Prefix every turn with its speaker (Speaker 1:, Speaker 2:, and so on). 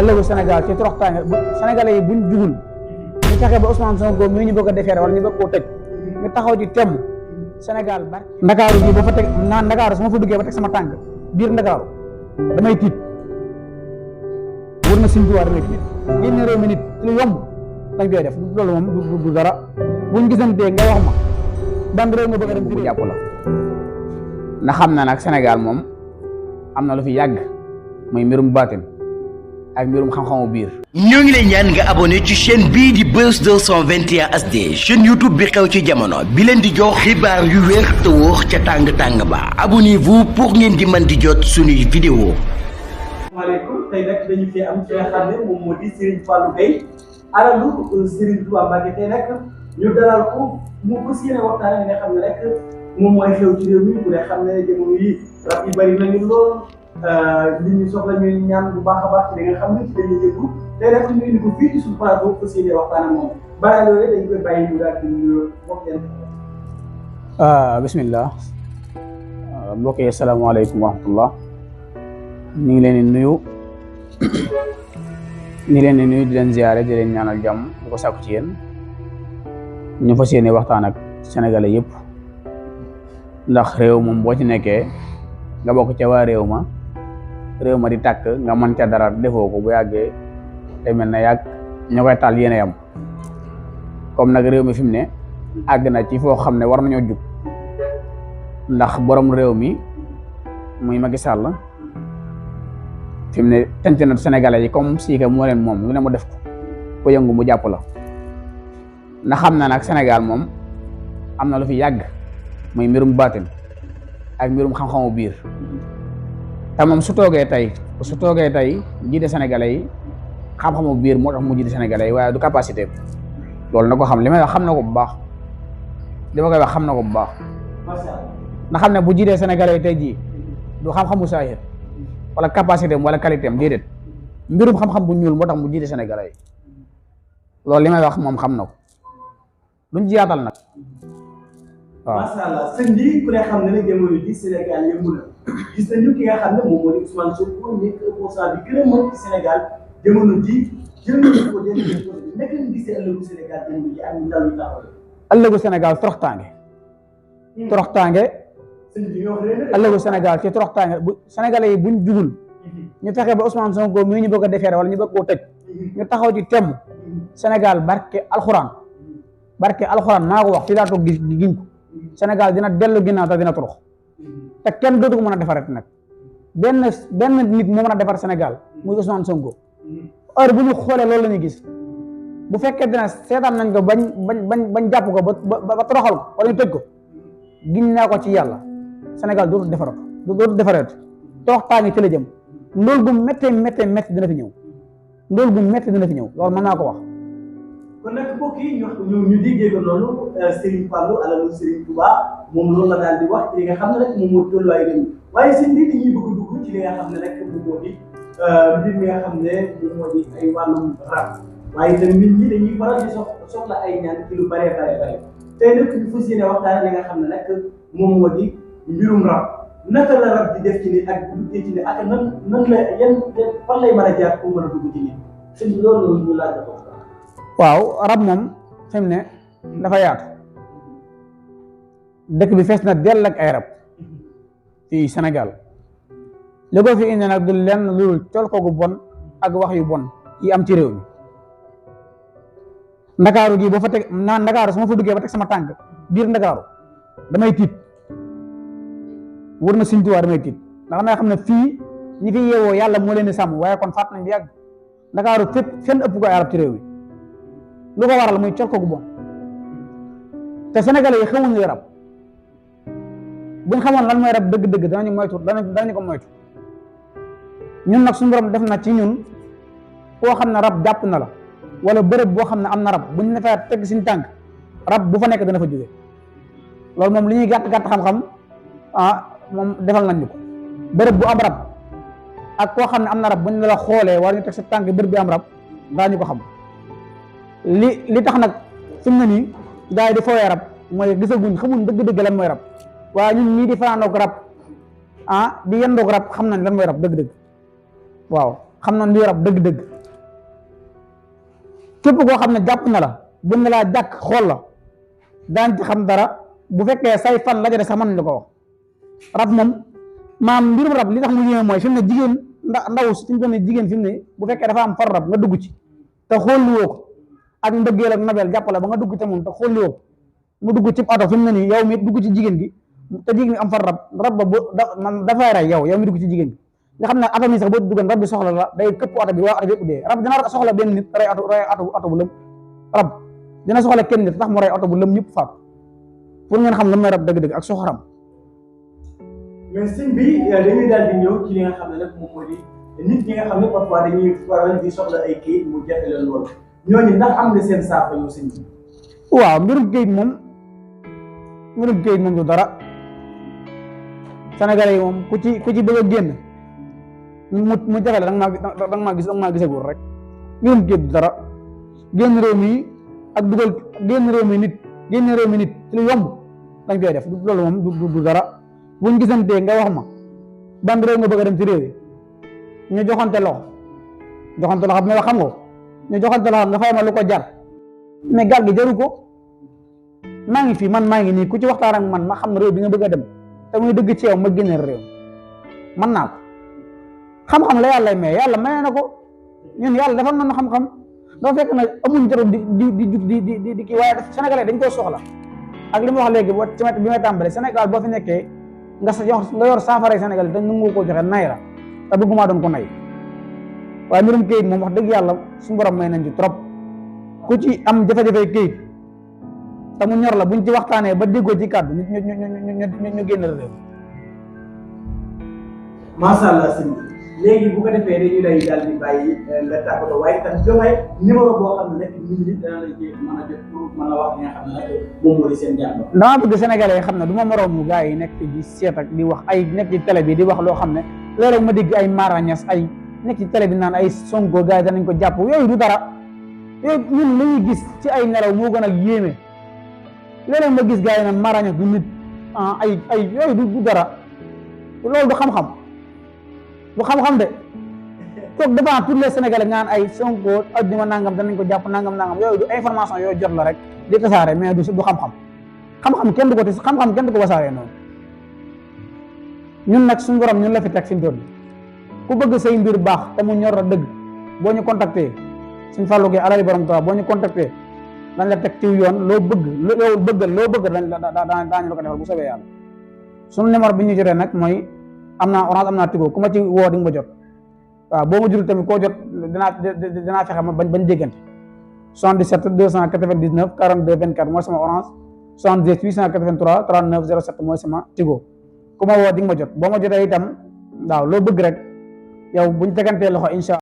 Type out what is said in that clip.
Speaker 1: ëllëgu Sénégal ci toroxtaange bu Sénégalais yi buñ jugul ñu fexe ba Ousmane Sonko mii ñu bëgg a defeere wala ñu bëgg koo tëj ñu taxaw ci temm Sénégal bari Ndakaaru gi ba fa teg naan Ndakaaru su ma fa duggee ba teg sama tànk biir Ndakaaru damay tiit wër na Sëñ Tuubaa damay tiit génn réew mi nit lu yomb dañ koy def loolu moom du dara buñ gisantee nga wax ma ban réew nga bëgg a dem bu jàpp la na xam na nag Sénégal moom am na lu fi yàgg muy mbirum baatin ak mbirum xam-xamu biir.
Speaker 2: ñoo ngi lay ñaan nga abonné ci chaîne bii di Buzz 221 HD chaîne YouTube bi xew ci jamono bi leen di jox xibaar yu wér te wóor ca tàng-tàng ba abonnez-vous pour ngeen di mën di jot suñuy vidéo.
Speaker 3: asalaamaaleykum tey nag dañu fi am ci nga xam ne moom moo di Serigne Fallou Gueye alalu Serigne Touba Mbacké tey nag ñu dalal ko mu fas yéene waxtaan nga xam ne rek moom mooy xew ci réew mi bu dee xam ne jamono yi rab yi bëri nañu lool nit ñi soxla ñuy ñaan bu baax a baax ci li nga xam ne ci dañuy yëngu tey nag ñu indi ko fii ci suñu plateau fas yéene waxtaan ak moom balaa loolu dañu koy bàyyi ñu daal di nuyoo mbokk yéen.
Speaker 1: bismillah mbokk yi asalaamaaleykum wa rahmatullah ñu ngi leen di nuyu di leen ziare di leen ñaanal jàmm di ko sàkku ci yéen ñu fas yéene waxtaan ak sénégalais yëpp ndax réew moom boo ci nekkee nga bokk ca waa réew ma di tàkk nga mën ca dara defoo ko bu yàggee te mel na yàgg ñoo koy taal yéene yam comme nag réew mi fi mu ne àgg na ci foo xam ne war nañoo jug ndax borom réew mi muy Macky Sall fi mu ne tënk na sénégalais yi comme si que moo leen moom lu ne mu def ko ku yëngu mu jàpp la na xam na nag Sénégal moom am na lu fi yàgg muy mbirum baatin ak mbirum xam-xamu biir te moom su toogee tey jiite sénégalais yi xam-xamu biir moo tax mu jiite sénégalais yi waaye du capacité loolu na ko xam li may wax xam na ko bu baax li ma koy wax xam na ko bu baax na xam ne bu jiitee sénégalais yi tey jii du xam-xamu saahir wala capacité am wala qualité am déedéet mbirum xam-xam bu ñuul moo tax mu jiite sénégalais yi loolu li may wax moom xam na ko duñ ci yaatal nag waaw.
Speaker 3: macha allah sëñ bi ku ne xam ne jamono ji Sénégal yëngu na gis nañu ki nga xam ne moom moo di Ousmane Sonko nekk opposant bi gën a mën ci Sénégal jamono ji jël nañu ko dégg nga nekk nañu gisee ëllëgu Sénégal jamono ji ak ndaw yu taxaw
Speaker 1: ëllëgu Sénégal toroxtaange
Speaker 3: sëñ bi nga wax leen
Speaker 1: ëllëgu Sénégal ci toroxtaange bu Sénégalais yi buñ jugul ñu fexe ba Ousmane Sonko mii ñu bëgg a defeere wala ñu bëgg koo tëj ñu taxaw ci temm Sénégal barke alxuraan maa ko wax ci laa toog gi giñ ko Sénégal dina dellu ginnaaw te dina torox te kenn dootu ko mën a defaret nag benn nit moo mën a defar Sénégal muy Ousmane Sonko heure bu ñu xoolee loolu la ñuy gis bu fekkee dina seetaan nañ ko bañ jàpp ko ba toroxal ko wala ñu tëj ko giñ naa ko ci yàlla Sénégal dootu defaret toroxtaange ci la jëm ndóol bu méttee dina fi ñëw loolu mën naa ko wax.
Speaker 3: kon nag mbokk yi ñu déggee ko noonu Serigne Fallou alalu Serigne Touba moom loolu la daal di wax ci li nga xam ne rek moom moo tolluwaay réew mi waaye sëñ bi dañuy bëgg a dugg ci li nga xam ne rek moom moo di mbir mi nga xam ne moom moo di ay wàllum rab waaye tamit nit ñi dañuy faral di soxla ay ñaan ci lu bare tey nag ñu fas yéene waxtaan li nga xam ne nag moom moo di mbirum rab naka la rab di def ci nit ak bu duggee ci nit ak nan la yan fan lay mën a jaar pour mën a dugg ci nit sëñ bi loolu ñu laaj la ko.
Speaker 1: waaw rab moom fi mu ne dafa yaatu dëkk bi fees na dell ak ay rab fii Sénégal li ko fi indi nag du lenn loolu col ko gu bon ak wax yu bon yi am ci réew mi Ndakaaru gi boo fa teg naan Ndakaaru su ma fa duggee ba teg sama tànk biir Ndakaaru damay tiit wër na Sëñ Tuubaa damay tiit ndax damay xam ne fii ñi fi yeewoo yàlla moo leen di sàmm waaye kon fàtt nañ bi yàgg Ndakaaru fépp fenn ëpp ko ay rab ci réew mi lu ko waral muy col ko gu bon te sénégalais yi xamuñu rab buñ xamoon lan mooy rab dëgg-dëgg danañu ko moytu ñun nag suñu borom def na ci ñun koo xam ne rab jàpp na la wala bërëb boo xam ne am na rab buñ ne fa teg suñ tànk rab bu fa nekk dana fa jóge loolu moom li ñuy gàtt xam-xam moom defal nañ ñu ko bërëb bu am rab ak koo xam ne am na rab buñ ne la xoolee war ñu teg sa tànk bërëb bi am rab daañu ko xam li tax nag fi mu ne nii gars yi di fooyee rab mooy gisaguñ xamuñ dëgg-dëgg lan mooy rab waaye ñun ñii di fanaanoog rab di yendoog rab xam nañ lan mooy rab dëgg-dëgg waaw xam na luy rab dëgg-dëgg képp koo xam ne jàpp na la bu ne laa jàkk xool la daan ci xam dara bu fekkee say fan la jëre sax mën la ko wax rab moom maam mbirum rab li tax mu yéeme mooy fi mu ne jigéen ndaw fi mu doon ne jigéen fi mu ne bu fekkee dafa am far rab nga dugg ci te xoolliwoo ko ak mbëggeel ak nobel jàppale ba nga dugg te moom te xoolliwoo ko mu dugg ci oto fi mu ne nii yow mi dugg ci jigéen gi te jigéen gi am far rab ba man dafay rey yow mi dugg ci jigéen gi nga xam ne oto mi sax boo duggoon rab bi soxla la day këpp oto bi waa oto bi yëpp dee rab dina soxla benn nit rey oto bu lëm rab dina soxla kenn nit tax mu rey oto bu lëm ñëpp faatu pour ngeen xam lan mooy rab dëgg-dëgg ak soxoram.
Speaker 3: mais sëñ bi dañuy daal di ñëw ci li nga xam ne nag moom moo di nit ñi nga xam ne parfois dañuy faral di soxla ay kayit mu jafe leen lool ñooñu ndax am nga seen saafara yow sëñ bi.
Speaker 1: waaw mbirum kayit moom du dara Sénégalais yi moom ku ci bëgg a génn mu jafe la da nga maa gisagul rek mbirum kayit du dara génn réew mi ak dugal génn réew mi nit ci lu yomb dañ koy def loolu moom du dara. buñ gisantee nga wax ma ban réew nga bëgg a dem ci réew yi ñu joxante loxo xam ne wax xam nga ñu joxante loxo nga fay ma lu ko jar mais gaal gi jaru ko maa ngi fii maa ngi nii ku ci waxtaan ak man ma xam ne réew bi nga bëgg a dem te muy dëgg ci yow ma génneel réew man naa ko xam-xam la yàlla may yàlla may na ko ñun yàlla defal nañu xam-xam dafa fekk nag amuñ jarul di kii waaye Sénégalais dañ koy soxla ak li ma wax léegi ci bi may tàmbale Sénégal boo fi nekkee nga yor saafara Sénégal dañ nangu koo joxe nay la te bëgguma doon ko nay waaye mbirum kayit moom wax dëgg yàlla suñu borom may nañ ci trop ku ci am jafe-jafe kayit te mu ñor la buñ ci waxtaanee ba déggoo ci kàddu ñu génn réew.
Speaker 3: macha allah sëñ bi léegi bu ko defee dañu lay daal di bàyyi nga tàggatoo waaye tam joxe numéro boo xam ne rek nit ñi dana la ci mën a jot pour mën a wax li nga xam ne nag moom moo di seen jàmm.
Speaker 1: damaa bëgg Sénégalais yi xam ne du ma moroomu gars yi nekk di seet ak di wax ay nekk ci télé bi di wax loo xam ne léeg-léeg ma dégg ay Mara Niass ay nekk ci télé bi naan ay Sonko gars yi danañ ko jàpp yooyu du dara yooyu ñun li ñuy gis ci ay nelaw moo gën a yéeme léeg-léeg ma gis gars yi naan Mara Niass du nit ay yooyu du dara loolu du xam-xam du xam-xam de toog devant tous les Sénégalais nga naan ay Sonko addima nangam danañ ko jàpp nangam yooyu du information yooyu jot la rek di tasaare mais du xam-xam xam-xam kenn du ko wasaaree noonu ñun nag suñu borom ñun la fi teg fi mu toll ku bëgg say mbir baax te mu ñor la dëgg boo ñu contacté suñ Fallou Gueye alali borom Tuubaa boo ñu contacté dañ la teg ci yoon loo bëgg daañu la ko defal bu soobee yàlla suñu numéro bi ñu jotee nag mooy am naa Orange am naa Tigo ku ma ci woo di nga ma jot waaw boo ma jurul tamit koo jot dinaa fexe ma bañ déggante 77 299 42 24 mooy sama Orange 70 883 39 07 mooy sama Tigo ku ma woo di nga ma jot boo ma jotee itam waaw loo bëgg rek yow buñ tegantee loxo incha